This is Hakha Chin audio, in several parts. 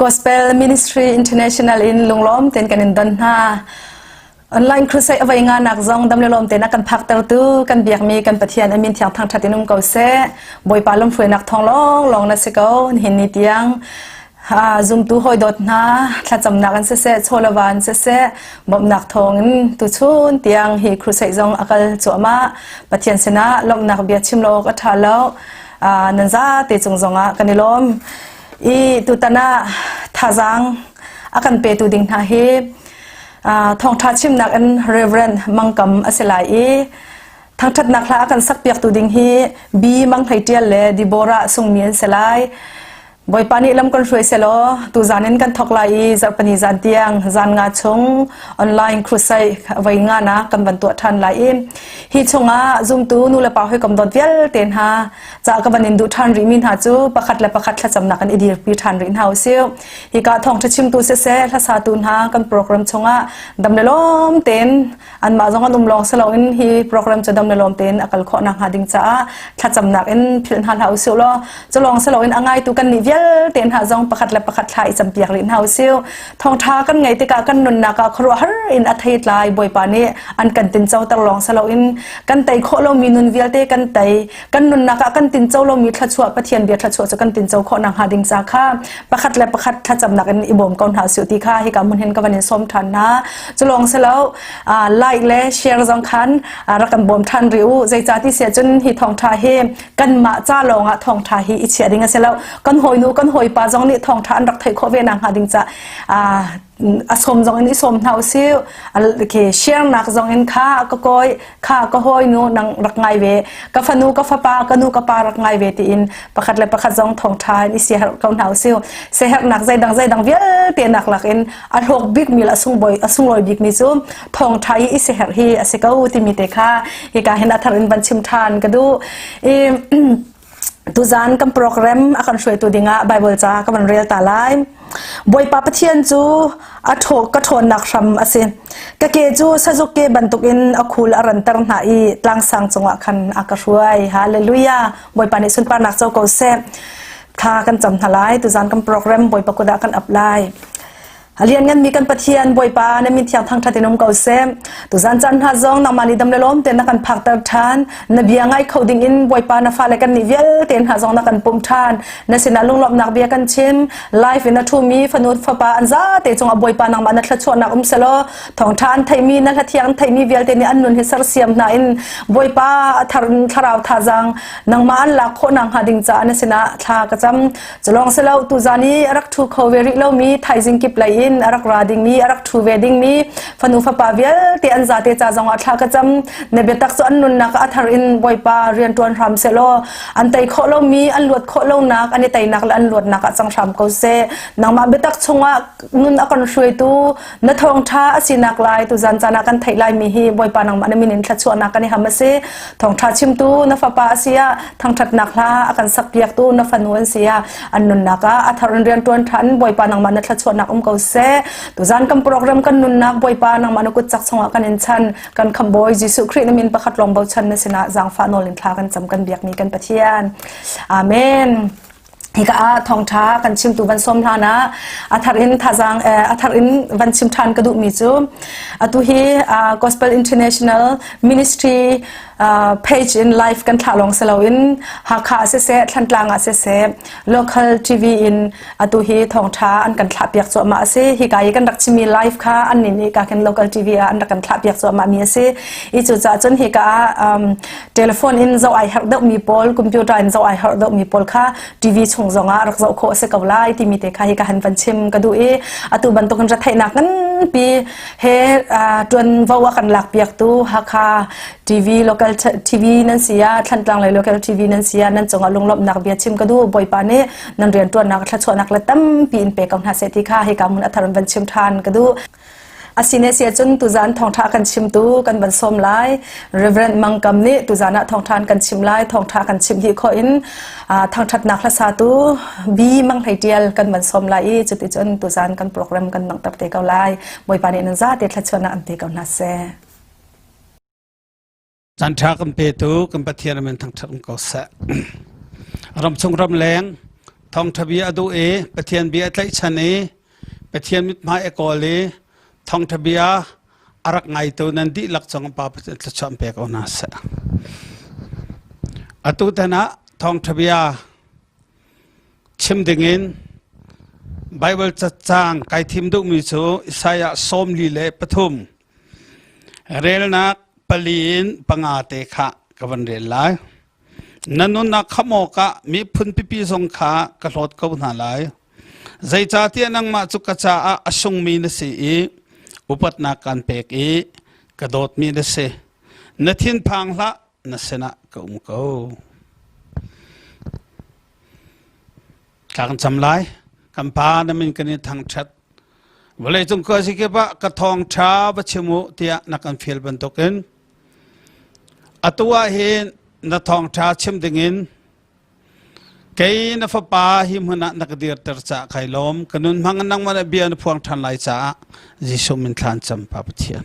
Gospel Ministry International in lunglawm ten kan in don hna. Online crusade avai nga nak zong dam le lawm te na kan phak ter tu kan biakmi kan Pathian amin thiang thang that in um ko seh. Bawipa lamhruai nak thong long long na si ko hin ni tiang zumtu hawi dawt hna thlacamnak an siseh chawlava an siseh bawmhnak thawngin tuchun tiang hi crusade zong a kal cuahmah. Pathian sinah lawmhnak bia chim lo awk a ṭha lo. Nan zate cung zongah kan i lawm. I tutan ah thazaang a kan petu ding hna hi thawngṭha chimnak in Reverend Mangkam a si lai i thangṭhatnak hla a kan sakpiaktu ding hi B. Mang Hlei Ṭial le Deborah Sungmi an si lai. Bawipa nih lam kan hruai selaw tuzan in kan thawk lai i zarhpini zan tiang zan nga chung online crusade voi nga na kan van tuah ṭhan lai i hi chungah zumtu nu le pa hawikom dawt vialte hna ca ka van in duh ṭhan rih mi hna cu pakhat le pakhat thlacamnak kan i dirpi ṭhan rih hna usih. Hika thawngṭha chimtu siseh hlasa tu hna kan program chungah dam le lawm tein anmah zong an um lawng si loin hi program cu dam le lawm tein a kal khawh nakhnga ding caah thlacamnak in philh hna hlah usih law cu lawng si loin a ngaitu kan nih vialte hna zong pakhat le pakhat thla i campiak rih hna usih. Thawngṭha kan ngei tikah kan nunnak ah khuaruahhar in a thei tlai Bawipa nih an kan tincoter lawng si loin kan tei khawh lomi nun vialte kan tei kan nunnak ah kan tinco lomi thluachuah Pathian bia thluachuah cu kan tinco khawh nakhnga ding ca kha pakhat le pakhat thlacamnak in i bawm ko hna usih ti kha hika mun hin ka van in sawm ṭhan hna. Cu lawng si lo like le share zong khan rak kan bawm ṭhan rih u. Zeicah ti si ahcun hi thawngṭha hi kanmah ca lawng ah thawngṭha hi i chiah ding a si lo. Kan hawinu kan hawipa zong nih thawngṭha an rak theih khawh ve nakhnga ding ca a sawm zong in i sawm hna usih. Ke share nak zong in kha ka kawi kha ka hawinu nang rak ngai ve ka fanu ka fapa ka nu ka pa rak ngai ve tiin pakhat le pakhat zong thawngṭha in i siaherh ko hna usih. Siaherhnak zeidang zeidang vialte nak lak in a hlawk bikmi le a sunglawi bikmi cu thawngṭha i i siaherh hi a si ko timi te kha hika hin a thar in van chim ṭhan ka duh. I tuzan kan program a kan hruaitu dingah Bible ca ka van rel ta lai. Bawipa Pathian cu a ṭhaw ka ṭhawnnak hram a si. Ka ke cu sazuk ke bantukin a khul a ranter hna i tlangsang cungah khan a ka hruai. Hallelujah. Bawipa nih sunparnak co ko seh. Thla kan cam hna lai. Tuzan kan program Bawipa kut ah kan ap lai. A liannganmi kan Pathian Bawipa na min thiang thangṭhat in um ko seh. Tuzan caan hna zong nangmah nih dam le lawm tein na kan phakter ṭhan. Na bia ngai kho ding in Bawipa na fale kan nih vialte hna zong na kan pumh ṭhan. Na sinah lunglawmhnak bia kan chim. Live in a ṭhumi fanu fapa an zate cungah Bawipa nangmah na thluachuahnak um selaw thawngṭha an theihmi na hlathiang an theihmi vialte nih an nun hi sersiam hna in Bawipa a thar in thlarau thazaang nangmah an lak khawh nakhnga ding caah na sinah thla ka cam. Culawng si lo tuzan i a rak ṭhu kho ve rih lomi thaizing kip lei in a rak ra dingmi a rak ṭhu ve dingmi fanu fapa vialte an zate ca zongah thla ka cam. Na biatak cu an nunnak ah a thar in Bawipa rianṭuan hram sehlaw an tei khawh lomi an luat khawh lonak an i teinak le an luatnak ah cang hram ko seh. Nangmah biatak chungah nun a kan hruaitu na thawngṭha a sinak lai tuzan caan ah kan theih laimi hi Bawipa nangmah na min in thluachuahnak kan i ham a si. Thawngṭha chimtu na fapa a si ah thangṭhatnak hla a kan sakpiaktu na fanu an si ah an nunnak ah a thar in rian ṭuan ṭhan Bawipa nangmah na thluachuahnak um ko seh. Tuzan kan program kan nunnak Bawipa nangmah na kut cak chungah kan in chan kan khambawi Jesuh Khrih na min pakhat lawng bochan na sinah zaangfah nawl in thla kan cam kan biakmi kan Pathian. Amen. Hika ah thawngṭha kan chimtu van sawm hlan ah a thar in thazaang a thar in van chim ṭhan ka duhmi cu atu hi Gospel International Ministry page in live kan thlah lawng si loin Hakha ah siseh Thlantlang ah siseh local TV in atu hi thawngṭha an kan thlah piak cuahmah a si. Hika i kan rak chimmi live kha an nih nih ka khin local TV ah an rak kan thlah piak cuahmah mi a si. I cucaah cun hika ah telephone in zoh ai herh deuhmi pawl computer in zoh ai herh deuhmi pawl kha TV chung zongah rak zoh khawh a si ko lai timi te kha hi ka han van chim ka duh i atu bantukin retheihnak nganpi he tuanvo a kan lak piaktu Hakha TV local TV nan si ah Thlantlang lei local TV nan si ah nan cungah lunglawmhnak bia chim ka duh. Bawipa nih nan riantuannak thluachuahnak le tampi in pe ko hna seh ti kha hika hmun a thar in van chim than ka duh. Asine si ahcun tuzan thawngṭha kan chimtu kan van sawm lai. Reverend Mang Kam nih tuzan ah thawngṭha kan chim lai. Thawngṭha kan chim dih khawh in thangṭhatnak hlasatu B Mang Hlei Ṭial kan van sawm lai i cuticun tuzan kan program kan langhter te ko lai. Bawipa nih nan zate thluachuahnak an pe ko hna seh. Caan ṭha kan petu kan Pathian amen thangṭhat um ko seh. Ramchung ramleng Thawngṭha bia a duh i Pathian bia a tlaihchan i Pathian mithmai a kawl i thawngṭha bia a rak ngaitu nan dihlak cung Pa Pathian thluachuah pe ko hna seh. Atu tan ah thawngṭha bia chim dingin Bible cacang kai thim duhmi cu Isaiah 43 relnak pali in panga te kha ka van rel lai. Na nunnak khamh awkah miphun pipi zong kha ka hlawt ko hna lai. Zeicahtiah nangmah cu ka caah a sungmi na si i upatnak kaan pek i ka dawtmi na si. Na thinphang hlah, na sinah ka um ko. Thla kan cam lai. Kan Pa na min kan in thangṭhat. Vawleicung khuazikip ah ka thawngṭha va chim u tiah na kan fial bantukin atu ah hin na thawngṭha chim dingin kei na fapa hi hmun ah na ka dirter caah kai lawm. Ka nun hmang in nangmah nih bia na phuang ṭhan lai caah Jesuh min thlan cam Pa Pathian.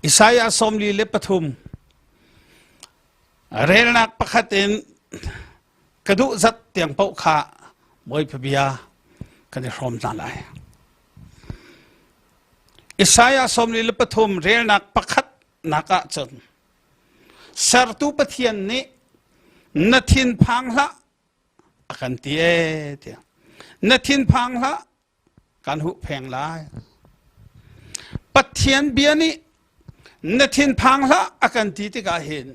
Isaiah 43 relnak pakhat in ka duh zat tiang paoh kha Bawipa bia kan i hrawm hna lai. Isaiah 43 relnak pakhat nak ah cun sertu Pathian nih na thinphang hlah a kan ti ee tiah na thinphang hlah kan huhpheng lai. Pathian bia nih na thinphang hlah a kan ti tikah hin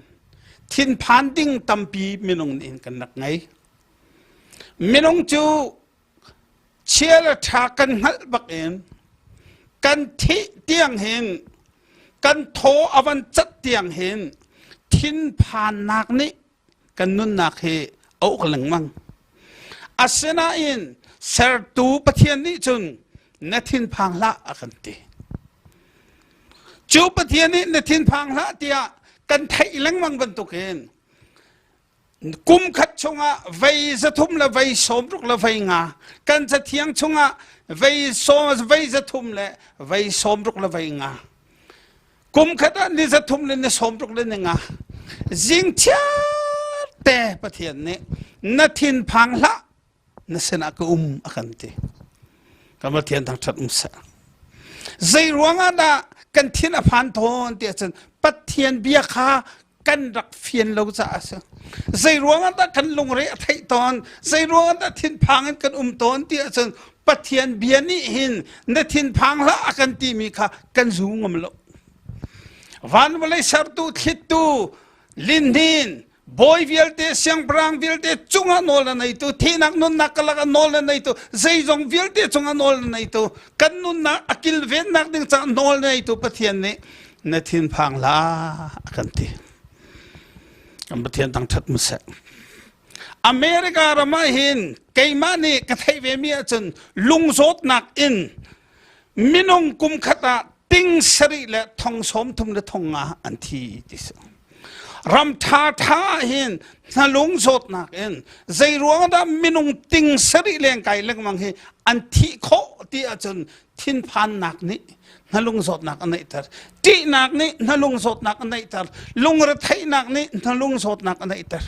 thinphan ding tampi minung nih kan rak ngei. Minung cu chia le ṭha kan hngalh bak in kan thih tiang hin kan thaw a van cat tiang hin thinphannak nih kan nunnak hi a uk lengmang. Asinain sertu Pathian nih cun na thinphang hlah a kan ti. Cu Pathian nih na thinphang hlah tiah kan theih lengmang bantukin kum khat chungah vei 300 le vei 60 le vei nga kan cathiang chungah vei vei 300 le vei 60 le vei nga Kum khat ah ni 300 le ni 60 le ni nga zing chiar te Pathian nih na thin phang hlah na sinah ka um a kan ti. Kan Pathian thangṭhat um seh. Zei ruangah dah kan thin a phan tawn ti ahcun Pathian bia kha kan rak fian lo caah a si. Zei ruangah dah kan lungre a theih tawn, zei ruangah dah thinphang in kan um tawn ti ahcun Pathian bia nih hin na thinphang hlah a kan timi kha kan zu ngam lo. Van vawlei sertu thlittu linhnin bawi vialte siangpahrang vialte cungah nawl a neitu thihnak nunnak ka lakah nawl a neitu zeizong vialte cungah nawl a neitu kan nunnak a kilvennak ding caah nawl a neitu Pathian nih na thinphang hlah a kan ti. Kan Pathian thangṭhat mu seh. America ram ah hin keimah nih ka theih ve mi ahcun lungzawtnak in minung kum khat ah ting sarih le thong sawm thum le thong nga an thi ti si. Ram ṭha ṭha ah hin hnalung zawtnak in zei ruang dah minung ting sarih leng kai lengmang hi an thih khawh ti ahcun thinphannak nih hnalung zawtnak a neihter ṭihnak nih hnalung zawtnak a neihter lungretheihnak nih hnalung zawtnak a neihter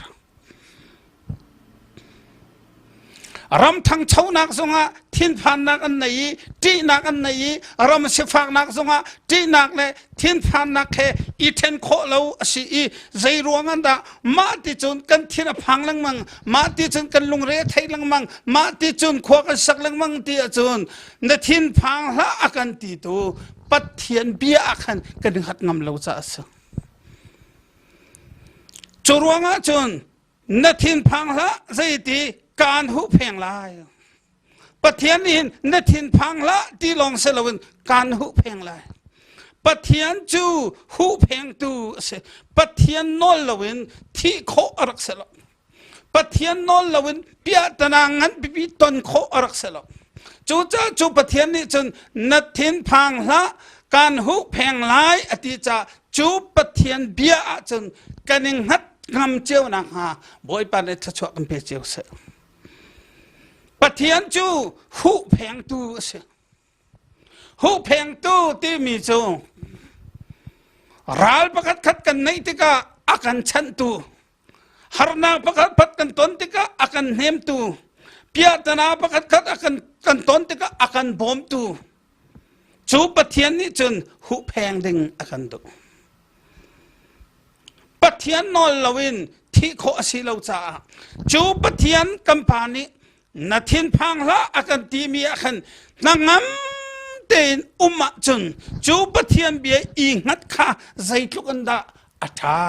ram ṭhangchonak zongah thinphannak an nei i ṭihnak an nei i ram sifaknak zongah ṭihnak le thinphannak he i ṭhen khawh lo a si i zei ruang dah mah ti cun kan thin a phang lengmang mah ti cun kan lungre a thei lengmang mah ti cun khua kan sak lengmang ti ahcun na thinphang hlah a kan ti tu Pathian bia ah khan kan hngat ngam lo caah a si. Cu ruangah cun na thinphang hlah zeiti kaan huhpheng lai. Pathian nih hin na thinphang hlah ti lawng si loin kaan huhpheng lai. Pathian cu huhphengtu a si. Pathian nawl loin thih khawh a rak si lo. Pathian nawl loin piahtana ngan pipi ton khawh a rak si lo. Cucaah cu Pathian nih cun na thinphang hlah kan huhpheng lai a ti caah cu Pathian bia ahcun kan i hngat ngam cio nakhnga Bawipa nih thluachuah kan pe cio seh. Pathian cu huhphengtu a si. Huhphengtu timi cu ral pakhat khat kan neih tikah a kan chanhtu. Harnak pakhat khat kan ton tikah a kan hnemtu, piahtana pakhat khat a kan kan ton tikah a kan bawmtu cu Pathian nih cun huhpheng ding a kan duh. Pathian nawl loin thih khawh a si lo caah cu Pathian kan Pa nih na thinphang hlah a kan timi ah khan hnangam tein um ahcun cu Pathian bia i hngat kha zeitluk in dah a ṭha.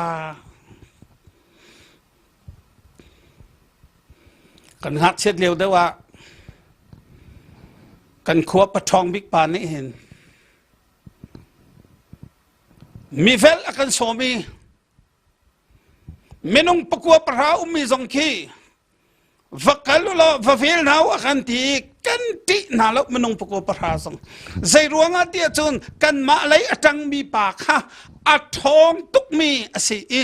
Kan ngakchiat lio deuh ah kan khua paṭhawng bik pa nih hin mifel a kan sawm i minung pakua pahra ummi zong khi va kal u law va vel hna u a kan ti i kan ṭih hna lo minung pakua pahra zong zei ruangah tiah cun kanmah lei a ṭangmi pa kha a ṭhawng tukmi a si i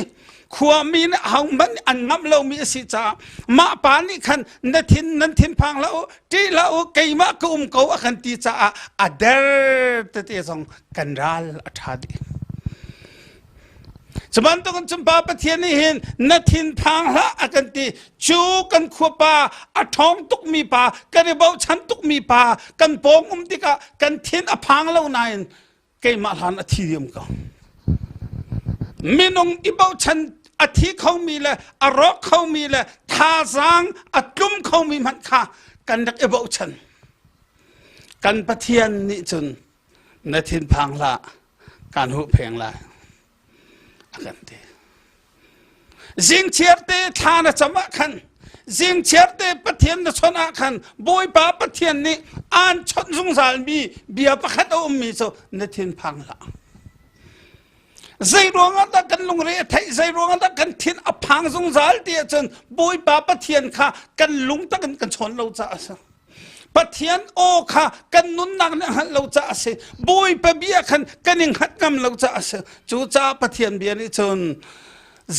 khuami nih ahohmanh an ngamh lomi a si caah mah pa nih khan na thin nan thin phang hlah u ṭih hlah u keimah ka um ko a kan ti caah a der tete zong kan ral a ṭha dih. Cu bantukin cun Pa Pathian nih hin na thinphang hlah a kan ti. Cu kan khuapa a ṭhawng tukmi pa, kan i bochan tukmi pa, kan pawng um tikah kan thin a phang lo nain keimah hlan a thi diam ko. Minung i bochan a thi khomi le a rawk khomi le thazaang a tlum khomi hmanh kha kan rak i bochan. Kan Pathian nih cun na thinphang hlah kaan huhpheng lai a kan ti zingchiar te thla na cam ah khan zingchiar te pathian na chawnh ah khan bawipa pathian nih aan chawnh zungzal mi bia pakhat a ummi cu na thinphang hlah zei ruangah dah kan lungre a theih zei ruangah dah kan thin a phang zungzal ti ahcun bawipa pathian kha kan lung tak in kan chawn lo caah a si Pathian aw kha kan nunnak nih a hngalh lo caah a si. Bawipa bia khan kan i hngat ngam lo caah a si. Cucaah Pathian bia nih cun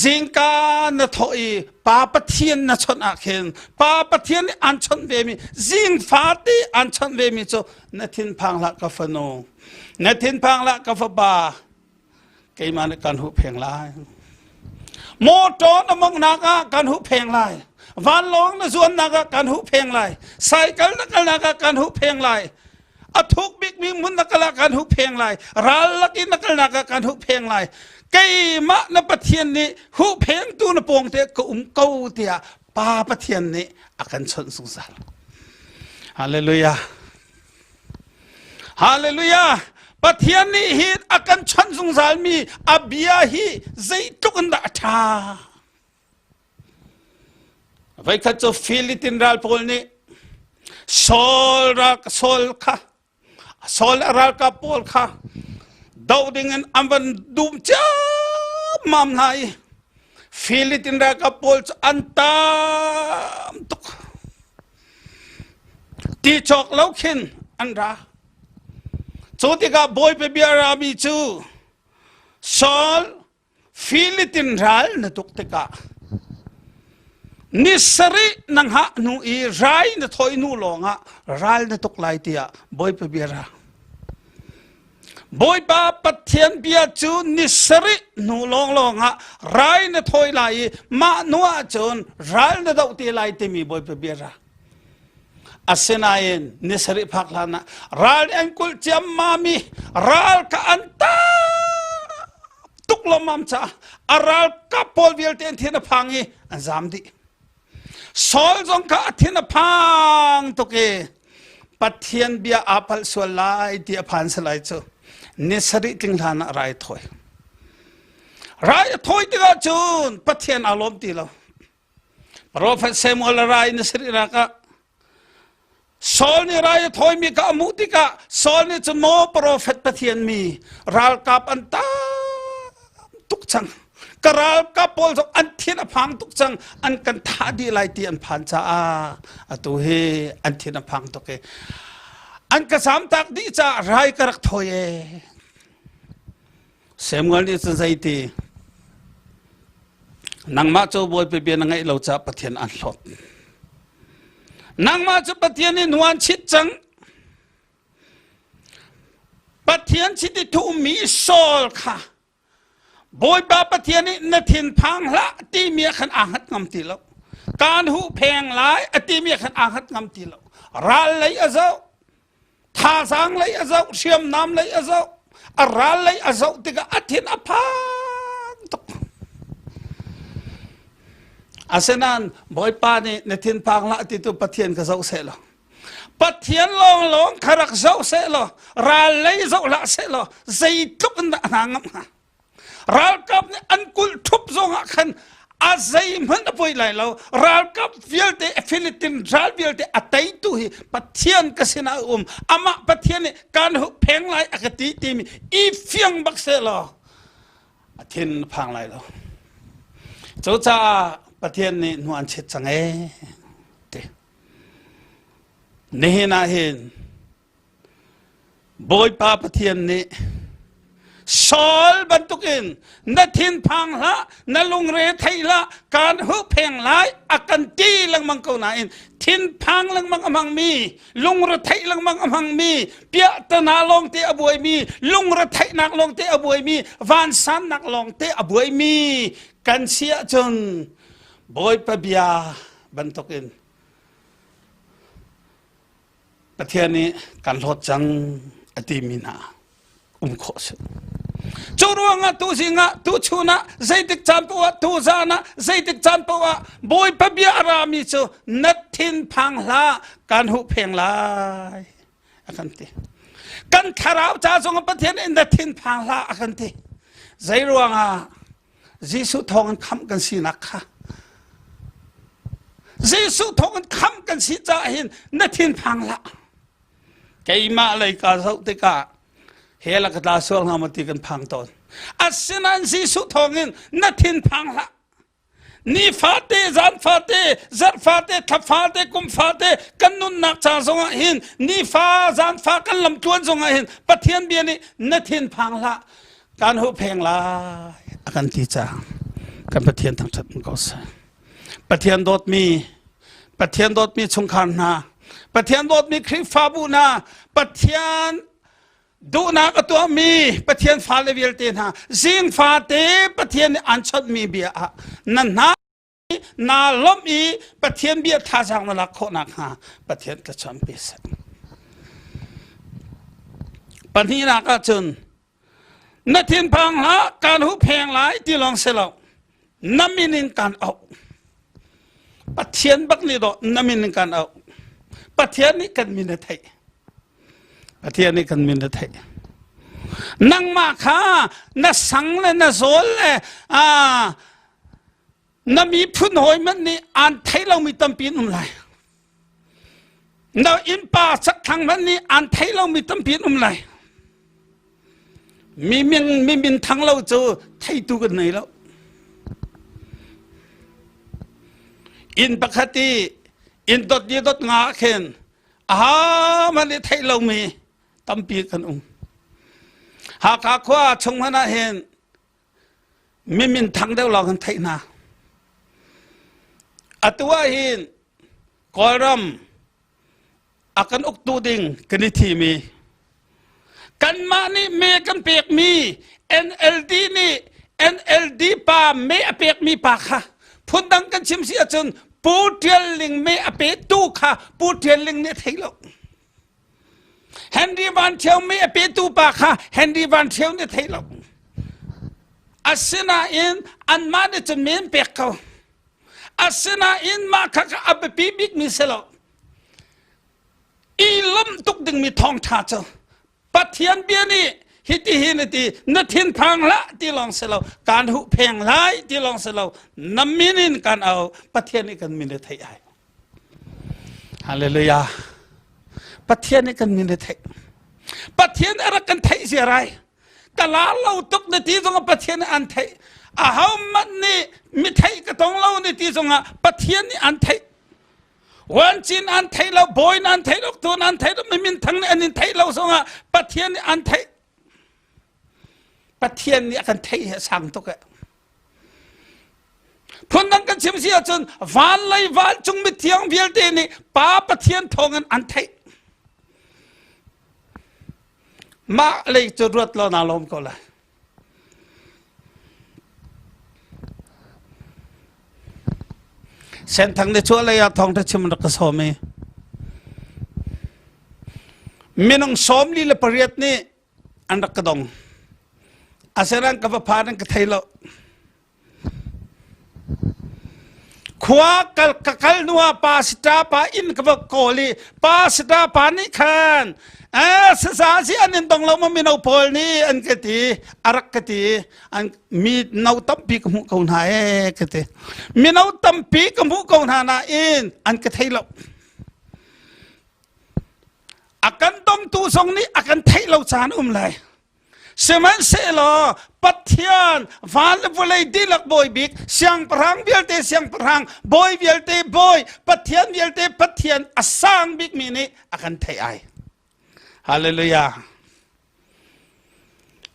zingka na thawh i Pa Pathian na chawnh ah khin Pa Pathian nih aan chawnh vemi zing fate aan chawnh vemi cu na thinphang hlah ka fanu na thinphang hlah ka fapa keimah nih kan huhpheng lai motor na monghnak ah kan huhpheng lai vanlawng na zuannak ah kan huhpheng lai cycle na kalnak ah kan huhpheng lai a thuk bikmi hmun na kal ah kan huhpheng lai ral lak in na kalnak ah kan huhpheng lai keimah na pathian nih huhphengtu na pawng te ka um ko tiah pa pathian nih a kan chawnh zungzal hallelujah Hallelujah! Pathian nih hin a kan chawnh zungzalmi a bia hi zeitluk in dah a ṭha. Voikhat cu Philippine ral pawl nih Saul ral Saul kha Saul a ralkap pawl kha doh dingin an van dum ciammam hna i Philippine ralkap pawl cu an tam tuk. Ti cawk lo khin an ra. Cu tikah Bawipa bia rami cu Saul Philitin ral na tuk tikah ni sarih na hngah hnu i rai na thawi hnu lawngah ral na tuk lai tiah Bawipa bia ra. Bawipa Pathian bia cu ni sarih hnu lawnglawng ah rai na thawi lai i mah hnu ah cun ral na doh te lai timi Bawipa bia ra. Asinain ni sarih phak hlan ah ral nih an kulh ciammam i ral kha an tam tuk lawmmam caah a ralkap pawl vialte an thin a phang i an zam dih. Saul zong kha a thin a phang tuk i Pathian bia aa palh sual lai ti a phan salai cu ni sarih tling hlan ah rai a thawi. Rai a thawi tikah cun Pathian aa lawm ti lo. Profet Samuel a rai ni sarih rak ah Saul nih rai a thawimi kha a hmuh tikah Saul nih cun maw profet Pathian mi ralkap an tam tuk cang ka ralkap pawl zong an thin a phang tuk cang an kan thah dih lai ti an phan caah atu hi an thin a phang tuk i an ka zamtak dih caah rai ka rak thawi e Samuel nih cun zeiti nangmah cu Bawipa bia na ngaih lo caah Pathian an hlawt nangmah cu Pathian nih nuan chit cang Pathian chiti thuhmi Saul kha. Bawipa Pathian nih na thinphang hlah timi ah khan aa hngat ngam ti lo. Kaan huh pheng lai a timi ah khan aa hngat ngam ti lo. Ral lei a zoh, thazaang lei a zoh, hriamnam lei a zoh, a ral lei a zoh tikah a thin a phang tuk. Asinain Bawipa nih na thinphang hlah ti tu Pathian ka zoh seh law Pathian lawnglawng kha rak zoh seh law ral lei zoh hlah seh law zeitluk in dah hna ngam hnga ralkap nih an kulh ṭhup zongah khan a zeihmanh a poi lai lo ralkap vialte Philippine ral vialte a teitu hi Pathian ka sinah a um amah Pathian nih kan pheng lai a ka ti timi i fiang bak seh law a thin phang lai lo cucaah Pathian nih hnu an chit cang ee ti Nihin ah hin Bawipa Pathian nih Saul bantukin na thinphang hlah, na lungre thei hlah, kaan huhpheng lai a kan ti lengmang ko nain thinphang lengmang a hmangmi, lungre theih lengmang a hmangmi, piahtana lawngte a buaimi, lungre theihnak lawngte a buaimi, vansannak lawngte a buaimi kan si ahcun Bawipa bia bantukin Pathian nih kan hlawt cang a timi hna um khawh si. Cu ruangah tu zingah tu chun ah zeitik caan paoh ah tu zan ah zeitik caan paoh ah Bawipa bia a rami cu na thin phang hlah kan huhpheng lai a kan ti. Kan thlarau ca zong Pathian in na thin phang hlah a kan ti. Zei ruangah Jesuh thawng in khamh kan sinak kha Jesuh thawng in khamh kan si caah hin na thinphang hlah keimah lei ka zoh tikah hell ka tla sual hnga maw ti kan phang tawn asinain Jesuh thawng in na thinphang hlah nifate zan fate zarh fate thla fate kum fate kan nunnak ca zongah hin nifa zan fa kan lam tluan zongah hin Pathian bia nih na thinphang hlah kan huhpheng lai a kan ti caah kan Pathian thangṭhat ko seh. Pathian dawtmi Pathian dawtmi chungkhar hna Pathian dawtmi Khrihfabu hna Pathian duhnak a tuahmi Pathian fale vialte hna zing fate Pathian nih an chawnhmi bia ah na hna naa lawmh i Pathian bia thazaang na lak khawh nakhnga Pathian thlacam pe seh. Pahnihnak ah cun na thinphang hlah kaan huhpheng lai ti lawng si lo na min in kaan auh. Pathian bak nih dawh na min in kaan auh. Pathian nih kan min a theih. Pathian nih kan min a theih. Nangmah kha na sang le na zawl le aa na miphun hawi hmanh nih aan thei lomi tampi an um lai. Na innpa chakthlang hmanh nih aan thei lomi tampi an um lai. Mi min mi min thang lo cu theitu kan nei lo. Inn pakhat i inn dot ni dot nga khin aha man i theih lomi tampi kan um. Hakha khua chung hmanh ah hin mi min thang deuh lawng kan theih hna. Atu ah hin Kawlram a kan uktu ding kan i thimi kanmah nih me kan pekmi NLD nih NLD pa me a pekmi pa kha phundang kan chim si ahcun Pu Tial Ling me a petu kha Pu Tial Ling nih a thei lo. Henry Van Thio mi a petu pa kha Henry Van Thio nih thei lo. Asinain anmah nih cun men pek ko. Asinain mah kha kha a biapi bikmi si lo. I lawmh tuk dingmi thawngṭha cu Pathian bia nih hiti hin a ti na thinphang hlah ti lawng si lo kaan huhpheng lai ti lawng si lo na min in kan au Pathian nih kan min a theih ai. Hallelujah. Pathian nih kan min a theih. Pathian a rak kan theih ziarai. Ka la lo tuk na ti zongah Pathian nih an theih. Ahohmanh nih mi theih ka tong lo na ti zongah Pathian nih an theih. Wancin an theih lo, bawi an theih lo, tun an theih lo, mi minthang nih an in theih lo zongah Pathian nih an theih. Pathian nih a kan theih hi a sang tuk eh. Phundang kan chim si ahcun van lei vancung mithiang vialte nih Pa Pathian thawngin an theih. Mah lei cu ruat law naa lawm ko lai. Senthang le chuah lei ah thawngṭha chim rak ka sawm i minung 48 nih an rak ka dong. Asinain ka va phan an ka thei lo. Khua kal ka kal hnu ah pastor pa inn ka va kawl i pastor pa nih khan eh sasa si an in dong lo ma mino pawl nih an ka ti a rak ka ti an mi no tampi ka hmuh ko hna ee ka ti mino tampi ka hmuh ko hna nain an ka thei lo a kan dongtu zong nih a kan theih lo caan um lai Sihmanhsehlaw Pathian van le vawlei dihlak bawi bik siangpahrang vialte siangpahrang bawi vialte bawi Pathian vialte Pathian a sang bikmi nih a kan theih ai. Hallelujah.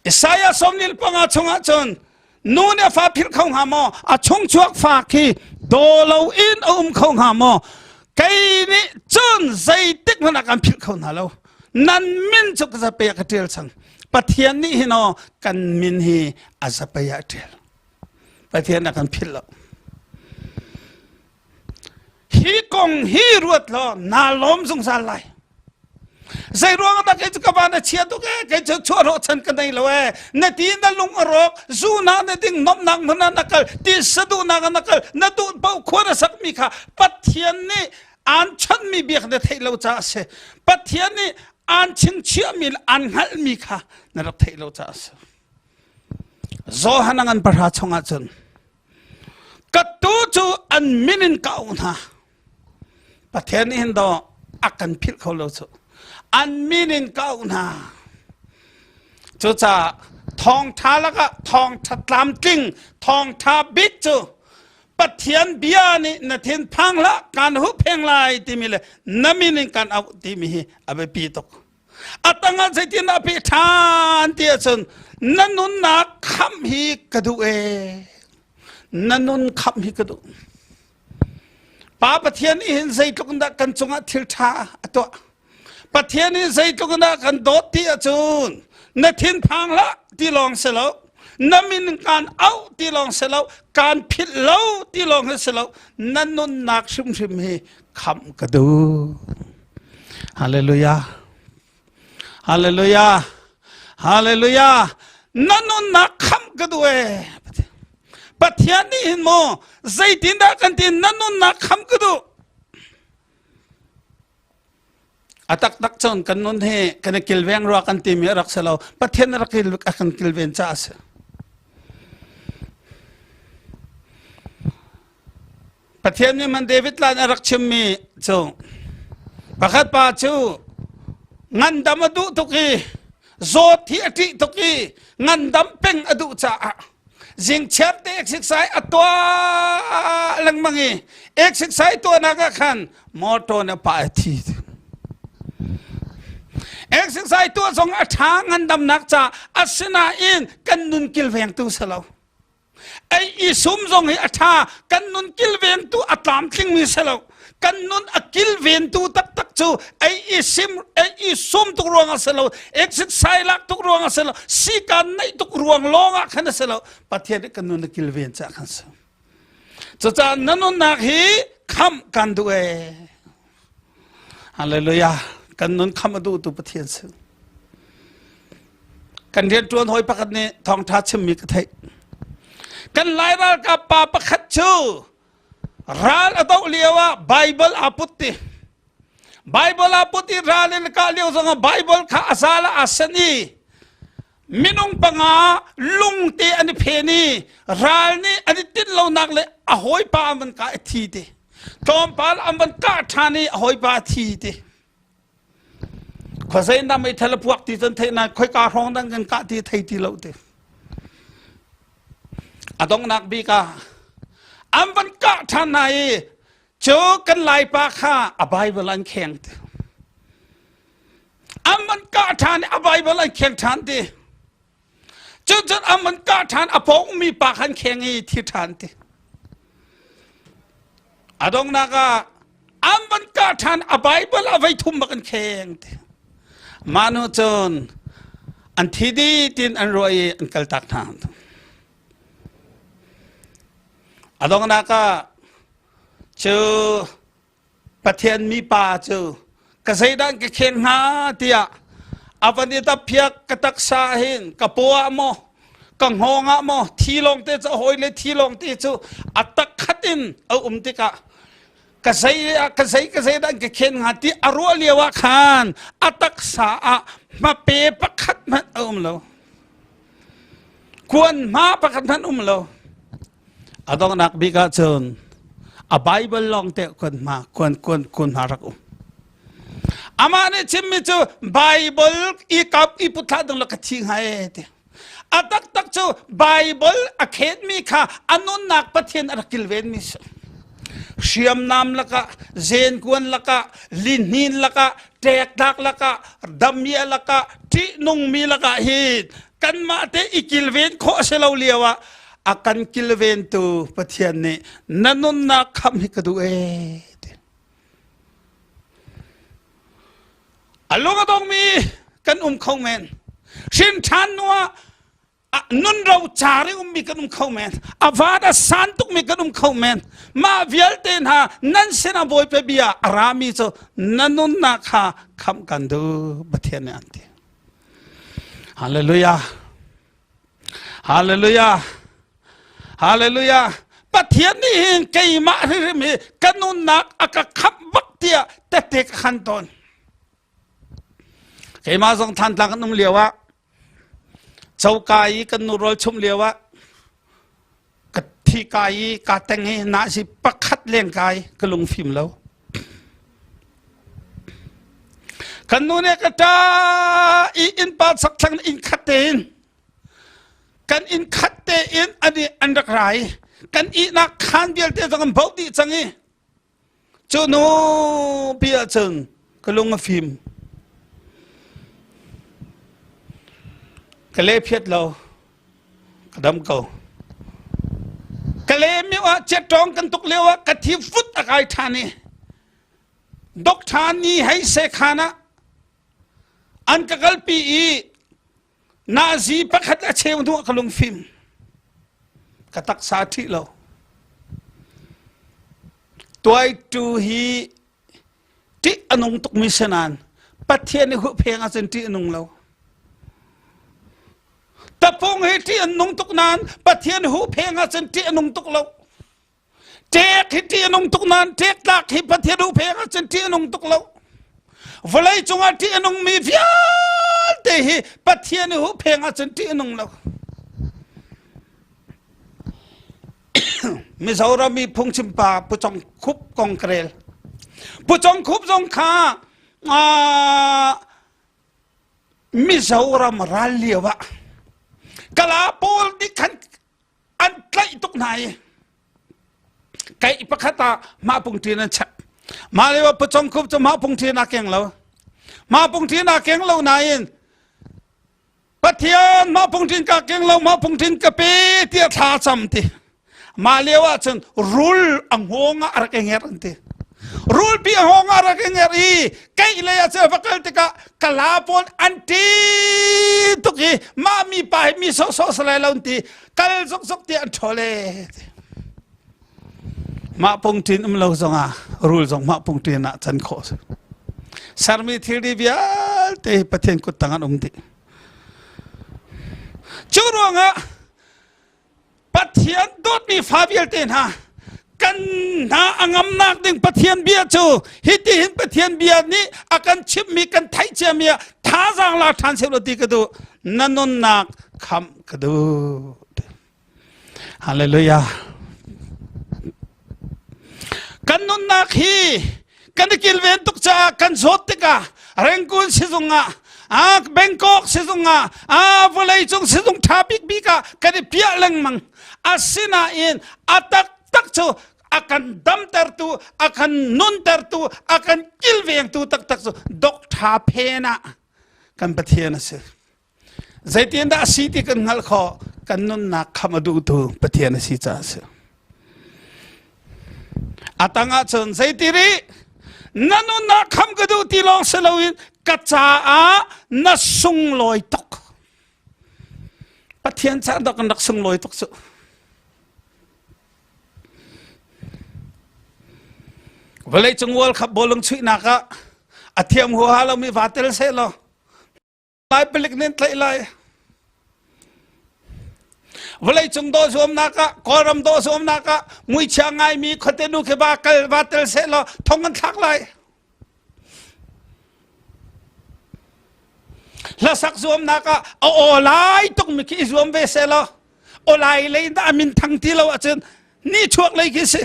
Isaiah 45 chungah cun nu nih a fa philh kho hnga maw a chungchuak fa khi daw lo in a um kho hnga maw kei nih cun zeitik hmanh ah kan philh kho hna lo nan min cu ka zapei ah ka ṭial cang pathian nih hin aw kan min hi a zapei ah a ṭial pathian a kan philh lo Hi kong hi ruat law naa lawm zungzal lai. Zei ruang dah kei cu ka van a chia tuk ee kei cu chuah rawhchan ka nei lo ee na ti na lung a rawk zu na na ding nomnak hmun ah na kal ti saduhnak ah na kal na duh paoh khua na sakmi kha Pathian nih aan chanmi biak na theih lo caah a si Pathian nih aan chingchiahmi le aan hngalhmi kha na rak theih lo caah a si Johan a ngan pahra chungah cun Ka tuu cu an min in ka auh hna. Pathian nih hin daw a kan philh kho lo cu. An min in ka auh hna. Cucaah thawngṭha lakah thawngṭha tlamtling, thawngṭha bik cu Pathian bia nih na thin phang hlah kan huhpheng lai timi le na min in kan auh timi hi a biapi tuk. A tangah zeitin a peh ṭhan ti ahcun na nunnak khamh hi ka duh ee. Na nun khamh hi ka duh. Pa Pathian nih hin zeitluk in dah kan cungah thil ṭha a tuah. Pathian nih zeitluk in dah kan dawt ti ahcun na thinphang hlah ti lawng si lo. Na min kaan auh ti lawng si lo. Kaan philh lo ti lawng hi si lo. Na nunnak hrimhrim hi khamh ka duh. Hallelujah. Hallelujah. Hallelujah. Na nunnak khamh ka duh ee. Pathian nih hin maw zeitindah kan ti na nunnak khamh ka duh. A taktak cun kan nun hi kan i kilveng rua kan timi a rak si lo. Pathian a rak a kan kilven caah a si. Pathian nih man David lan a rak chimmi cu pakhat pa cu ngandam a duh tuk i zawt hi a ṭih tuk i ngandam peng a duh caah zingchiar te exercise a tuah lengmang i exercise tuahnak ah khan motor nih a pah a thi. Exercise tuah zong a ṭha ngandamnak ca asinain kan nun kilvengtu si lo. Ei i sum zong hi a ṭha kan nun kilvengtu a tlamtlingmi si lo kan nun a kilventu taktak cu ei i sim ei i sum tuk ruang a si lo exercise lak tuk ruang a si lo sikan neih tuk ruang lawng ah khan a si lo Pathian nih kan nun a kilven caah khan si cucaah na nunnak hi khamh kan duh ee Hallelujah. Kan nun khamh a duhtu Pathian si. Kan rianṭuan hawi pakhat nih thawngṭha chimmi ka theih. Kan Lai ralkap pa pakhat cu ral a doh lio ah Bible aa put ti. Bible aa put i ral in kah lio zongah Bible kha a zal ah aa sen i minung panga lungte an i phen i ral nih an i tinh lonak le a hawipa an van kah i thi ti tlawmpal an van kah ṭhan i a hawipa a thi ti khuazei na meithal a puak ti cun theih na khoika hrawng dang kan kah ti thei ti lo ti a donghnak bik ah an van kah ṭhan hna i cu kan laipa kha a Bible an kheng ti An van kah ṭhan i a Bible an kheng ṭhan ti. Cucun an van kah ṭhan a pawngmi pa khan kheng i thi ṭhan ti. A donghnak ah an van kah ṭhan a Bible a vei thum bak an kheng ti. Mah nu cun an thi dih tin an ruah i an kaltak hna. A donghnak ah. Cu Pathian mipa cu ka zeidah ka khen hnga tiah a van i daphiak ka taksa hin ka paw ah maw ka hngawng ah maw thi lawng te cu hawi le thi lawng te cu a tak khat in a um tikah ka zei ka zei ka zei dah ka khen hnga ti a ruah lio ah khan a taksa ah hmape pakhat hmanh a um lo kuan hma pakhat hmanh um lo A donghnak bik ahcun a Bible lawng te kuan hma kuan kuan kuan hma rak um. Amah nih chimmi cu Bible i kap i put hlah ding la ka thi hnga e ti. A taktak cu Bible a khenmi kha a nunnak Pathian a rak kilvenmi si. Hriamnam lakah, zenkuan lakah, lihnin lakah, ṭektlak lakah, damia lakah, ṭihnungmi lakah hin kanmah te i kilven khawh a si lo lio ah a kan kilventu Pathian nih na nunnak khamh hi ka duh ee ti. A lung a dongmi kan um kho men. Hrin ṭhan hnu ah nun ro car i ummi kan um kho men. A van a san tukmi kan um kho men. Mah vialte hna nan sinah Bawipa bia a rami cu na nunnak kha khamh kan duh Pathian nih an ti. Hallelujah. Hallelujah. Hallelujah. Pathian nih hin keimah hrimhrim hi ka nunnak a ka khamh bak tiah tette ka khan tawn. Keimah zong Thantlang kan um lio ah coka i kan nu rawl chumh lio ah ka thi ka i ka teng i na si pakhat leng kai ka lungfim lo. Kan nu nih ka ṭa i innpa chakthlang inn khat tein kan inn khat tein an an rak ra i kan ihnak khaan vialte zong an bauh dih cang i cu nu pi ahcun ka lung a fim ka le phiat lo ka dam ko ka le mi ah cetṭawng kan tuk lio ah ka thi fut a kai ṭhan i Doctor ni hei sekhan ah an ka kalpi i nazi pakhat a cheu hnu ah ka lungfim ka taksa ṭhi lo tuaitu hi ṭih a nung tukmi si nain Pathian i huhpheng ahcun ṭih a nung lo tapung hi ṭih an nung tuk nain Pathian huhpheng ahcun ṭih a nung tuk lo Ṭek hi ṭih a nung tuk nain ṭek tlak hi Pathian huhpheng ahcun ṭih a nung tuk lo. Vawlei cungah ṭih a nungmi vialte hi Pathian i huhpheng ahcun ṭih a nung lo. Mizoram i phungchim pa Pu Cong Khup kong ka rel. Pu Cong Khup zong kha Mizoram ral lio ah Kala pawl nih khan an tlaih tuk hna i kaih pakhat ah mah pungṭin an chek mah lio ah pawcawng khup cu mah pungṭin aa keng lo mah pungṭin aa keng lo nain Pathian mah pungṭin ka keng lo mah pungṭin ka pe tiah thla cam ti mah lio ah cun rul a hngawng ah a rak i ngerh an ti rulpi a hngawng ah rak i ngerh i keih lei ah cun va kal tikah kala pawl an ṭi tuk i mah mi pa hi mi sawhsawh si lai lo an ti kal zokzok tiah an ṭhawl e mah pungṭin um lo zongah rul zong mah pungṭin ah can khawh si sermi thilri vialte hi Pathian kut tang an um dih cu ruangah Pathian dawtmi fa vialte hna kan hna a ngamnak ding Pathian bia cu hitihin Pathian bia nih a kan chimhmi kan theih ciami ah thazaang la ṭhan seh law ti ka duh na nunnak khamh ka duh Hallelujah kan nunnak hi kan i kilven tuk caah kan zawt tikah Rangoon sizung ah ah Bangkok sizung ah ah vawlei cung sizung ṭha bikbik ah kan i piah lengmang asinain a taktak cu a kan damtertu a kan nuntertu a kan kilvengtu taktak cu doctor phen ah kan Pathian a si Zeitindah a si ti kan hngalh khawh? Kan nunnak khamh a duhtu Pathian a si caah a si. A tang ahcun zeiti rih? Na nunnak khamh ka duh ti lawng si loin ka caah na sunglawi tuk. Pathian caah dah kan rak sunglawi tuk cu. Vawleicung World Cup bawlung chuihnak ah a thiam huaha lomi vaa tel seh law lai palik nih tlaih lai. Vawleicung dawh zuamnak ah Kawlram dawh zuamnak ah muichia ngaimi khuate nu khi va kal va tel seh law thong an thlak lai. Hlasak zuamnak ah a aw lai tukmi khi i zuam ve seh law awlai lei dah a min thang ti lo ahcun ni chuak lei khi si.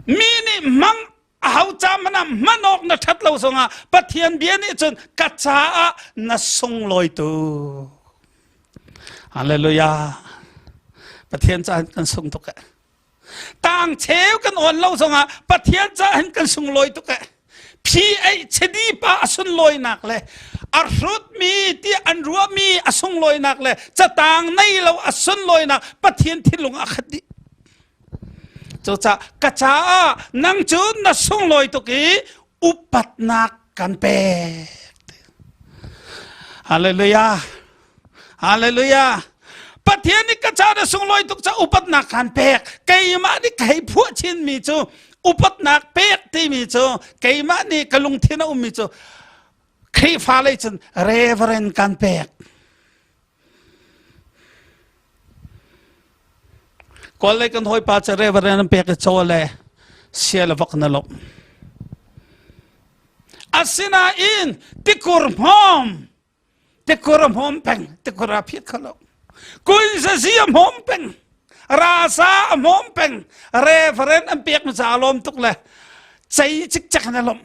Mi nih mang a hau ca hmanh ah hman awk na ṭhat lo zongah Pathian bia nih cun ka caah na sunglawi tuk. Hallelujah. Pathian caah kan sung tuk eh. Tang cheu kan awn lo zongah Pathian caah hin kan sunglawi tuk eh. PhD pa a sunlawinak le a hrutmi ti an ruahmi a sunglawinak le catang nei lo a sunlawinak Pathian thinlung a khat dih. Cucaah ka caah nang cu na sunglawi tuk i upatnak kan pek. Hallelujah. Hallelujah. Pathian nih ka ca na sunglawi tuk ca upatnak kan pek. Keimah nih ka hei phuah chinmi cu upatnak pek timi cu keimah nih ka lungthin a ummi cu Khrihfa lei cun reverend kan pek. Kawl lei kan hawipa cu reverend an pek i caw le sia le vok na lawmh. Asinain tikur hmawm tikur a hmawm peng tikur a phiat kho lo kuizazi a hmawm peng rasa a hmawm peng reverend an pek mi ca lawm tuk le cei cikcek na lawmh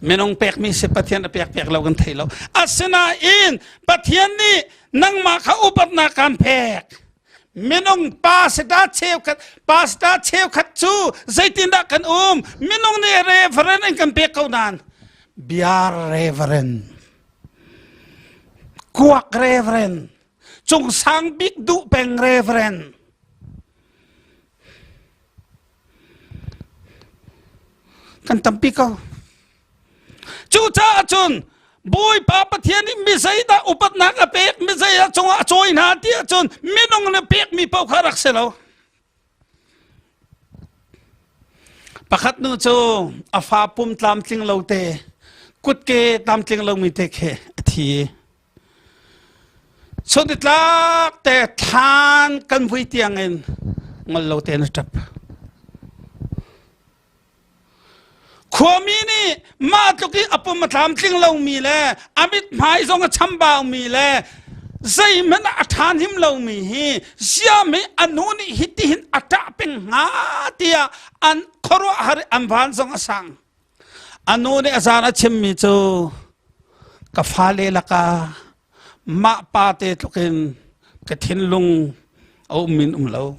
minung pekmi si Pathian a pek pek lo kan thei lo asinain Pathian nih nangmah kha upatnak kan pek minung pastor cheukhat pastor cheukhat cu zeitindah kan um minung nih reverend in kan pek ko nain bia reverend kuak reverend cungsang bik duh peng reverend kan tampi ko Cucaah cun Bawipa Pathian nih mi zeidah upatnak a pek, mi zeidah cungah a cawi hna ti ahcun minung nih pekmi paoh kha rak si lo. Pakhat nu cu a fa pum tlamtling lo te, kutke tlamtling lomi te khi a thi. Chun-nitlak te thlan kan vui tiangin ngol lo tein a ṭap. Khuami nih mah tluk i a pum a tlamtling lomi le a mithmai zong a chambaumi le zeihmanh ah a ṭhahnem lomi hi ziam hi a nu nih hitihin a ṭah peng hnga tiah an khuaruahhar i an van zong a sang. A nu nih a zan a chimmi cu ka fale lakah mah pa te tluk in ka thinlung a um in um lo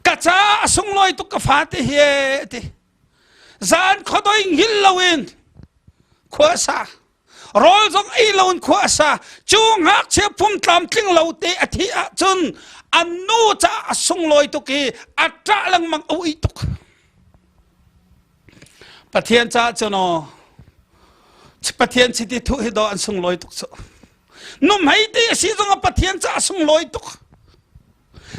ka caah a sunglawi tuk ka fate hi ti zan khuadoi hngilh loin khua a sa rawl zong ei loin khua a sa cu ngakchia pum tlamtling lo te a thih ahcun an nu caah a sunglawi tuk i a ṭah lengmang a ui tuk Pathian caah cun aw Pathian chiti thuh hi dawh an sunglawi tuk cu. Nuhmei ti a si zong ah Pathian caah sunglawi tuk.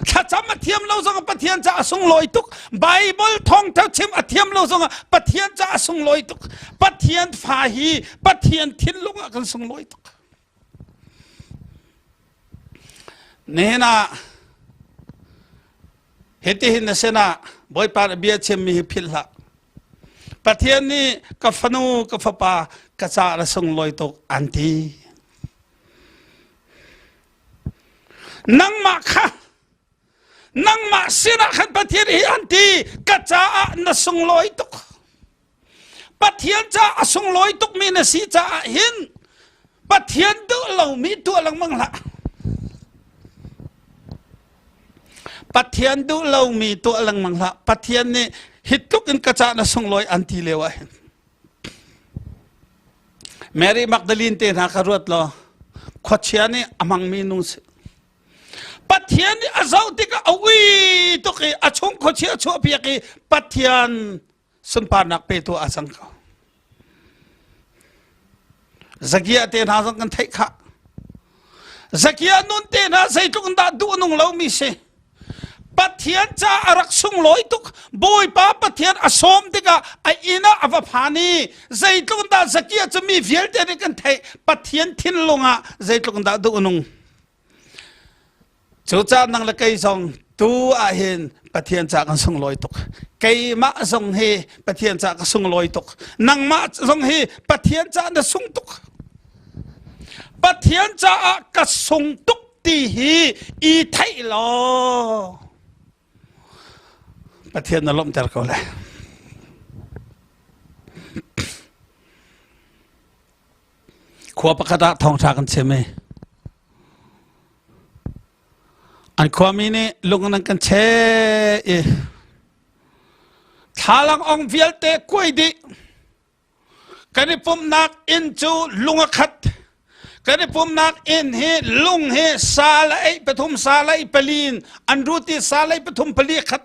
Thlacam a thiam lo zong ah Pathian caah sunglawi tuk. Bible thawngtha chim a thiam lo zong ah Pathian caah sunglawi tuk. Pathian fa hi Pathian thinlung ah kan sunglawi tuk. Nihin ah Hitihin na sinah Bawipa nih bia chimmi hi philh hlah. Pathian nih ka fanu ka fapa ka caah na sunglawi tuk an ti. Nangmah kha nangmah sinah khan Pathian hi an ti ka caah na sunglawi tuk. Pathian caah a sunglawi tukmi na si caah hin Pathian duh lomi tuah lengmang hlah. Pathian duh lomi tuah lengmang hlah. Pathian nih hi tluk in ka cah na sunglawi an ti lio ah hin. Mary Magdalene te hna kha ruat law khuachia nih a hmangmi nu si. Pathian nih a zoh tikah a ui tuk i a chung khuachia a chuahpiak i Pathian sunparnak petu a cang ko. Zakia te hna zong kan theih khah. Zakia nun te hna zeitluk in dah duh nung lomi si. Pathian ca a rak sunglawi tuk. Bawipa Pathian a sawm tikah a inn ah a va phan i zeitluk dah Zakia cu mi vialte nih kan theih Pathian thinlung ah zeitluk dah duh nung. Cucaah nang le kei zong tu ah hin Pathian ca kan sunglawi tuk. Keimah zong hi Pathian ca ka sunglawi tuk. Nangmah zong hi Pathian ca na sung tuk. Pathian caah ka sung tuk ti hi i theih law Pathian na lawmhter ko lai. Khua pakhat ah thawngṭha kan chim i an khuami nih lung nan kan cheh i thlalang ong vialte kuai dih kan i pumhnak inn cu lung a khat kan i pumhnak inn hi lung hi sa le ei pathum sa le ei pali in an rut i sa le ei pathum pali a khat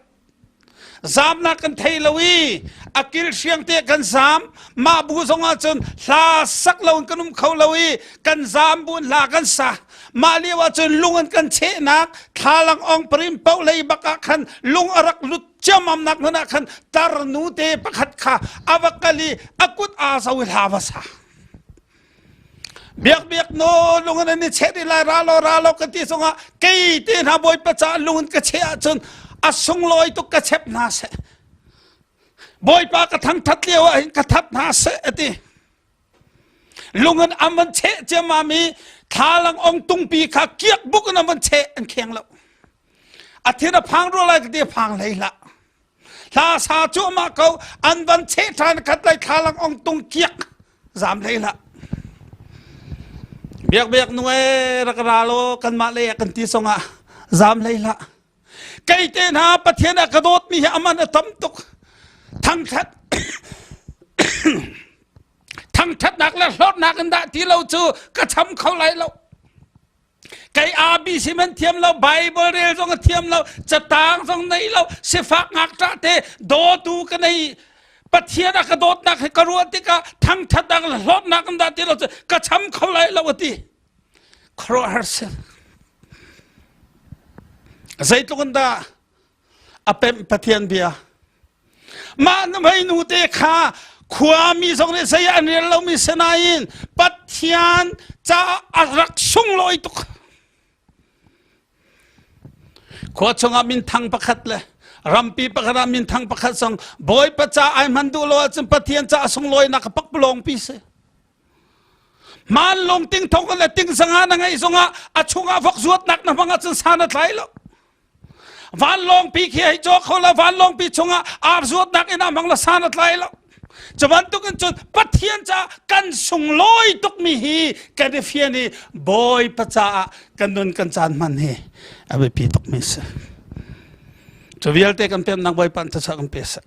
Zamnak kan thei lo i a kil hriang te kan zam mah bu zong ah cun hla sak lo in kan um kho lo i kan zam bu in hla kan sa mah lio ah cun lung an kan chehnak thlalang ong parim poh lei bak ah khan lung a rak lut ciammam nak hmun ah khan tarnu te pakhat kha a va kal i a kut aa zo i hla va sa Biak biak no lung in an i cheh dih lai ra lo ra lo ka ti zongah kei te hna bawipa caah lung in ka cheh ahcun a sunglawi tuk ka chep hna seh. Bawipa ka thangthat lio ah hin ka that hna seh a ti. Lung in an van cheh ciammam i thlalang ong tungpi kha kiak buk in an van cheh an kheng lo. A thin a phang rua lai ka ti a phang hlei hlah. Hla sa cuahmah ko an van cheh ṭhan khat lai thlalang ong tung kiak zam hlei hlah. Biak biak nu e rak ra law kanmah lei ah kan ti zongah zam hlei hlah. Kei te hna Pathian a ka dawtmi hi aman a tam tuk. Thangṭhat thangṭhatnak le hlawtnak in dah ti lo cu ka cham kho lai lo. Kei ABC man thiam lo, Bible rel zong a thiam lo, catang zong nei lo, sifak ngakṭah te dawtu ka nei. Pathian a ka dawtnak hi ka ruah tikah thangṭhatnak le hlawtnak in dah ti lo cu ka cham kho lai lo a ti. Khuaruahhar si. Zeitluk in dah a pemh Pathian bia. Mah nuhmei nu te kha khuami zong nih zei an rel lomi sinain Pathian caah a rak sunglawi tuk. Khua chungah minthang pakhat le rampi pakhat ah minthang pakhat zong Bawipa ca ai hman duh lo ahcun Pathian caah sunglawinak a pakpalawng pi si. Man lung ting thong le ting sanga na ngeih zongah a chungah vok zuatnak na hmang ahcun san a tlai lo. Vanlawngpi khi hei caw kho lo vanlawngpi chungah ar zuatnak in ah hmang la san a tlai lo. Cu bantuk in cun Pathian caah kan sunglawi tukmi hi kan i fian i Bawipa caah kan nun kan caan hman hi a biapi tukmi si. Cu vialte kan pemnak Bawipa an thasa kan pe seh.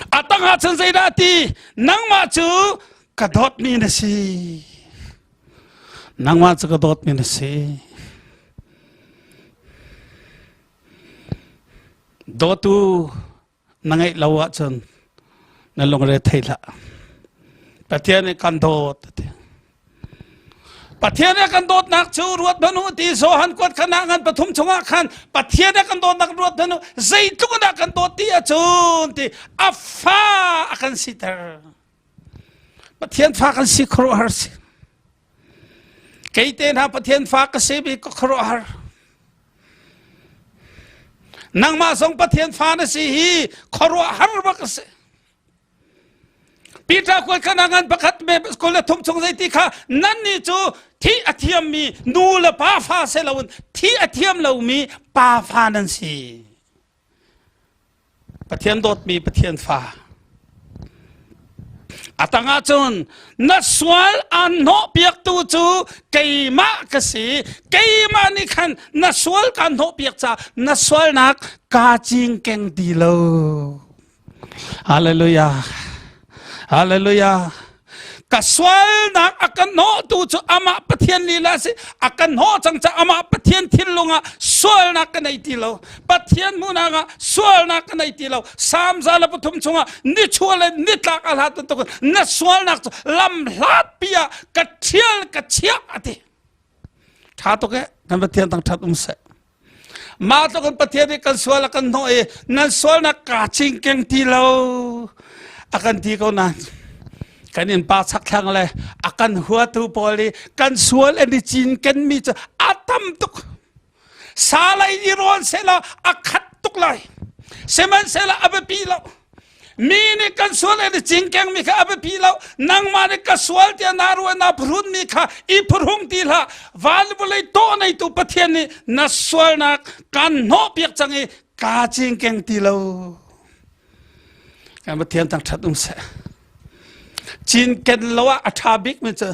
A tang ah cun zeidah ti nangmah cu ka dawtmi na si. Nangmah cu ka dawtmi na si. Dawtu na ngeih lo ahcun na lungre thei hlah. Pathian nih kan dawt a ti. Pathian a kan dawtnak cu ruat hmanh u ti Johan kuat khan ah ngan pathum chungah khan Pathian a kan dawtnak ruat hmanh u zeitluk in dah kan dawt ti ahcun ti a fa a kan siter. Pathian fa kan si khuaruahhar si. Kei te hna Pathian fa ka si bi ka khuaruahhar. Nangmah zong Pathian fa na si hi khuaruahhar bak a si. Peter kual kha ngan pakhat me kul le thum chung zeiti kha nan nih cu thi a thiammi nu le pa fa se loin thi a thiam lomi pa fa nan si. Pathian dawtmi Pathian fa. A tangah cun na sual aan hnawhpiaktu cu keimah ka si. Keimah nih khan na sual kaan hnawhpiak caah na sualnak kaa cingkeng ti lo. Hallelujah. Hallelujah. Ka sualnak a kan hnawhtu cu amah Pathian lila si. A kan hnawh cang ca amah Pathian thinlung ah sualnak ka nei ti lo. Pathian hmuhnak ah sualnak ka nei ti lo. Salm 103 chungah nichuah le nitlak a hlat bantuk na sualnak cu lam hlatpi ah ka ṭhial ka chiah a ti. Ṭha tuk eh. Kan Pathian thangṭhat um seh. Mah tluk in Pathian nih kan sual a kan hnawh i nan sualnak kaa cingkeng ti lo a kan ti ko nain kan innpa chakthlang le a kan huatu pawl i kan sual an i cinkenmi cu a tam tuk. Salai i rawn sehla a khat tuk lai. Sihmanhsehlaw a biapi lo. Mi nih kan sual an i cingkeng mi kha a biapi lo. Nangmah nih ka sual tiah naa ruah naa phuhrun mi kha i phuhrung ti hlah. Van vawlei tawh neitu Pathian nih na sualnak kan hnawhpiak cang i kaa cingkeng ti lo. Kan Pathian thangṭhat um seh. Cinken lo ah a ṭha bik mi cu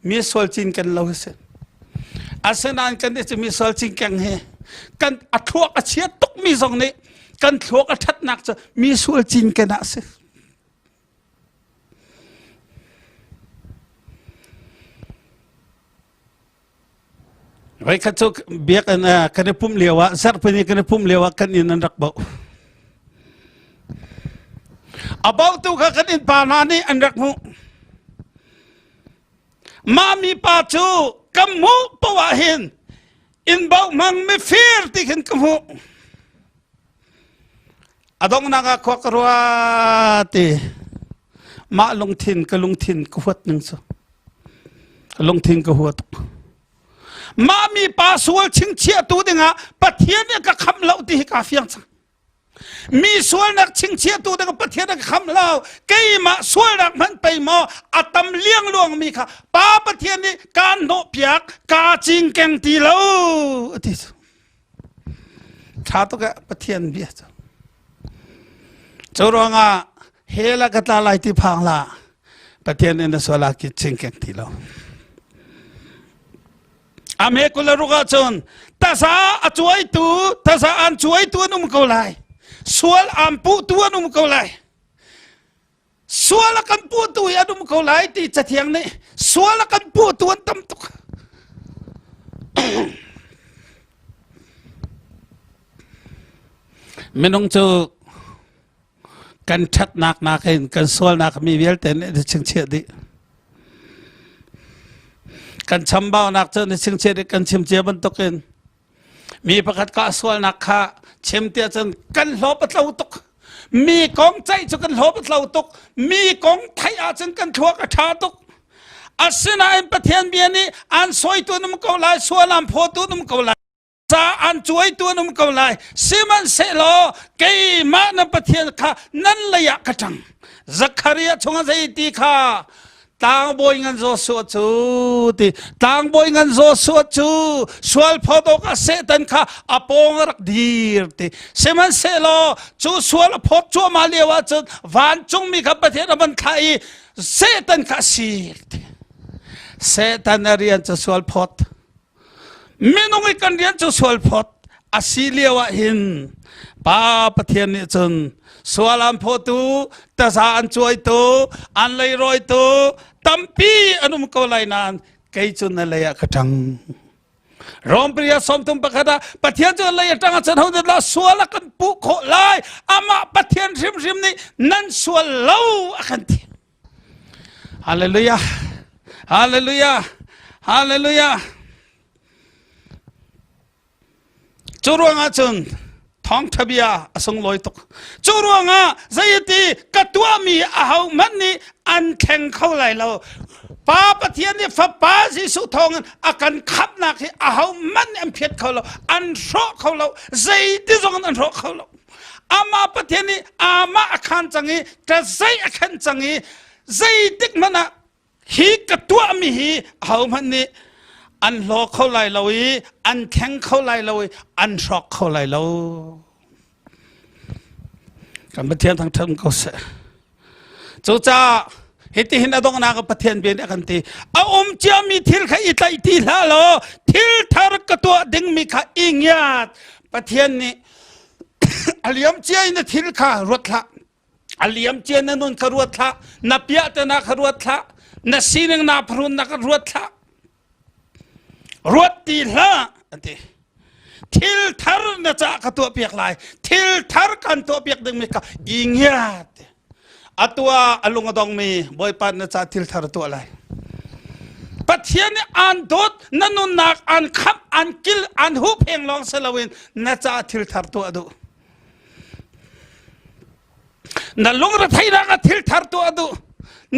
mi sual cinken lo hi si. Asinain kan nih cu mi sual cinkeng hi kan a thluak a chia tuk mi zong nih kan thluak a ṭhatnak cu mi sual cinken ah a si. Voikhat cu biakinn kan i pumh lio ah zarhpini kan i pumh lio ah kan inn an rak bauh. A bauhtu kha kan innpa hna nih an rak hmuh. Mah mipa cu ka hmuh poah ah hin inn bauh hmang mifir ti khin ka hmuh. A donghnak ah khua ka ruat i mah lungthin ka lungthin ka huat ning cu lungthin ka hua tuk. Mah mi pa sual chingchiahtu dingah Pathian nih ka khamh lo ti hi kaa fiang cang. Mi sualnak chingchiahtu dingah Pathian a ka khamh lo. Keimah sualnak hmanh pei maw a tam liangluang mi kha Pa Pathian nih kaan hnawhpiak kaa cingkeng ti lo a ti cu. Ṭha tuk eh Pathian bia cu. Cu ruangah hell ah ka tla lai ti phang hlah. Pathian in na sual ah chingkeng ti lo. A me kul ruk ahcun taza a cuaitu taza an cuaitu an um ko lai. Sual aan puhtu an um ko lai. Sual a kan puhtu hi an um ko lai ti cathiang nih sual a kan puhtu an tam tuk. Minung cu kan ṭhatnak nakin kan sualnak mi vialte nih an chingchiah dih. Kan chambaunak cu an chingchiah dih kan chim cia bantukin Mi pakhat ka sualnak kha chim tiah cun kan hlawp a tlo tuk. Mi kong ceih cu kan hlawp a tlo tuk. Mi kong theih ahcun kan thluak a ṭha tuk. Asinain Pathian bia nih an sawitu an um ko lai, sual an phawtu an um ko lai, ca an cuaitu an um ko lai. Sihmanhsehlaw keimah nan Pathian kha nan lei ah ka ṭang. Zakhariah chungah zei ti kha tlangbawi ngan Joshua cu ti tlangbawi ngan Joshua cu sual phawt awkah Satan kha a pawng a rak dir ti sihmanhsehlaw cu sual a phawt cuahmah lio ahcun vancungmi kha Pathian a van thlah i Satan kha a sik ti Satan a rian cu sual phawt Minung i kan rian cu sual phawt a si lio ah hin Pa Pathian nih cun sual an phawtu, taza an cuaitu, an leirawitu tampi an um ko lai nain kei cu na lei ah ka ṭang. Rom pria sawmthum pakhat ah Pathian cu lei a ṭang ahcun ho dah sual a kan puh khawh lai amah Pathian hrimhrim nih nan sual lo a kan ti. Hallelujah. Hallelujah. Hallelujah. Cu ruangah cun thawngtha bia a sunglawi tuk. Cu ruangah zeiti ka tuahmi aho hmanh nih an thleng kho lai lo. Pa Pathian nih Fapa Jesuh thawngin a kan khamhnak hi aho hmanh nih an phiat kho lo, an hrawh kho lo, zeiti zong in an hrawh kho lo. Amah Pathian nih amah a khan cang i ṭazei a khenh cang i zeitik hmanh ah hi ka tuahmi hi ahohmanh nih an hlaw kho lai lo i an thleng kho lai lo i an hrawk kho lai lo. Kan Pathian thangṭhat ko seh. Cucaah hitihin a donghnak ah Pathian bia nih a kan ti a um ciami thil kha i tlaih ti hlah law thil thar ka tuah dingmi kha i ngiat Pathian nih a liam cia in na thil kha ruat hlah a liam cia na nun kha ruat hlah na piahtana kha ruat hlah na sining na phrun na kha ruat hlah Ruat ti hlah an ti. Thil thar na ca ka tuah piak lai. Thil thar kan tuah piak dingmi kha i ngiat. Atu ah a lung a dongmi Bawipa na ca thil thar tuah lai. Pathian nih aan dawt, na nunnak aan khamh, aan kil, aan huhpheng lawng si loin na caah thil thar tuah a duh. Na lungretheihnak a thil thar tuah a duh.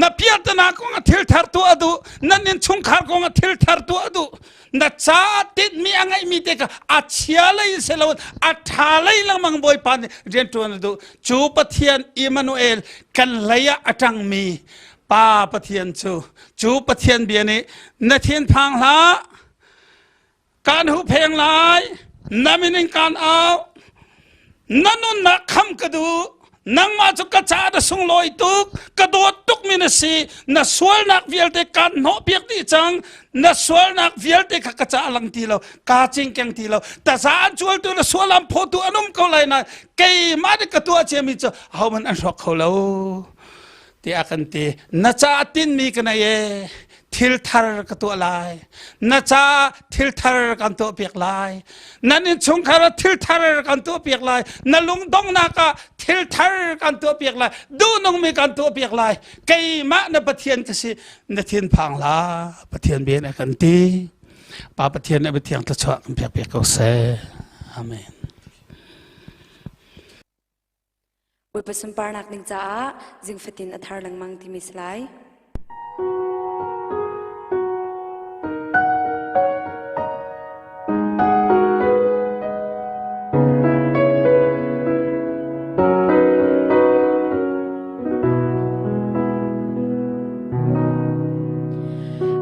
Na piahtana kong a thil thar tuah a duh. Nan innchungkhar kong a thil thar tuah a duh. Na caah tinhmi a ngeihmi te kha a chia lei in si loin a ṭha lei lengmang Bawipa nih rianṭuan a duh. Cu Pathian Emmanuel kan lei ah a ṭangmi Pa Pathian cu cu Pathian bia nih na thinphang hlah kaan huhpheng lai na min in kaan au na nunnak kham ka duh nangmah cu ka caah na sunglawi tuk ka dawt tuk mi na si na sualnak vialte kaan hnawhpiak dih cang na sualnak vialte kha ka caah lang ti lo kaa cingkeng ti lo taza an cualtu na sual an phawtu an um ko lai nain keimah nih ka tuah ciami cu ahohmanh an hrawk kho lo tiah kan ti na caah tinmi ka nei e thil thar ka tuah lai na caah thil thar kan tuah piak lai nan innchungkhar ah thil thar kan tuah piak lai na lungdonghnak ah thil thar kan tuah piak lai duhnungmi kan tuah piak lai keimah na Pathian ka si na thin phang la Pathian bia nih a kan ti Pa Pathian nih a thiang thluachuah kan pek piak ko seh amen Bawipa sunparnak ding caah zingfatin a thar lengmang timi si lai.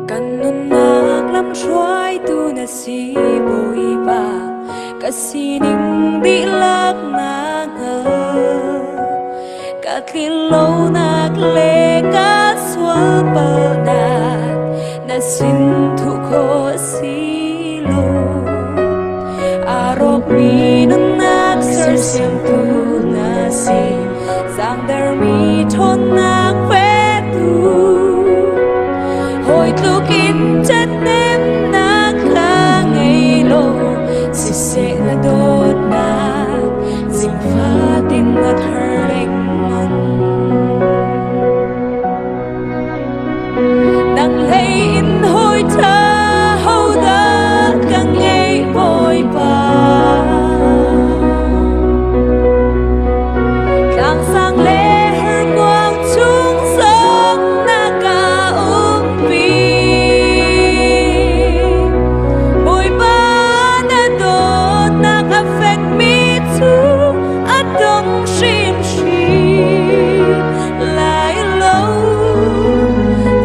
Kan nunnak lamhruaitu na si Bawipa ka sining dihlak na hngal ka tlinlonak le ka sual palhnak na sin thuh khawh si lo a rawkmi nunnak sersiamtu na si Zaangdermi ṭhawnnak petu hawi tlukin ṭhathnemnak kha ngei law siseh na dawtnak zingfatin na thar lengmang. Nang hlei in hawi ṭha hodah ka ngei Bawipa. Tlangsang le herkuang chung zong na ka umpi. Bawipa na dawtnak a fekmi cu a dong hrimhrim lai lo.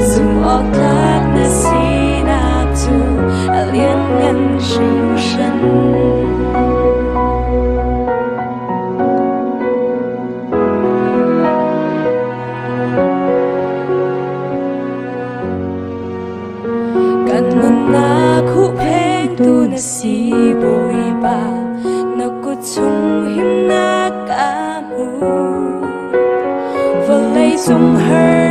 Zumhawktlak na sinak cu a lianngan hringhran. Kan nunnak huhphengtu na si Bawipa, na kut chung himnak ka hmu. Vawlei cung har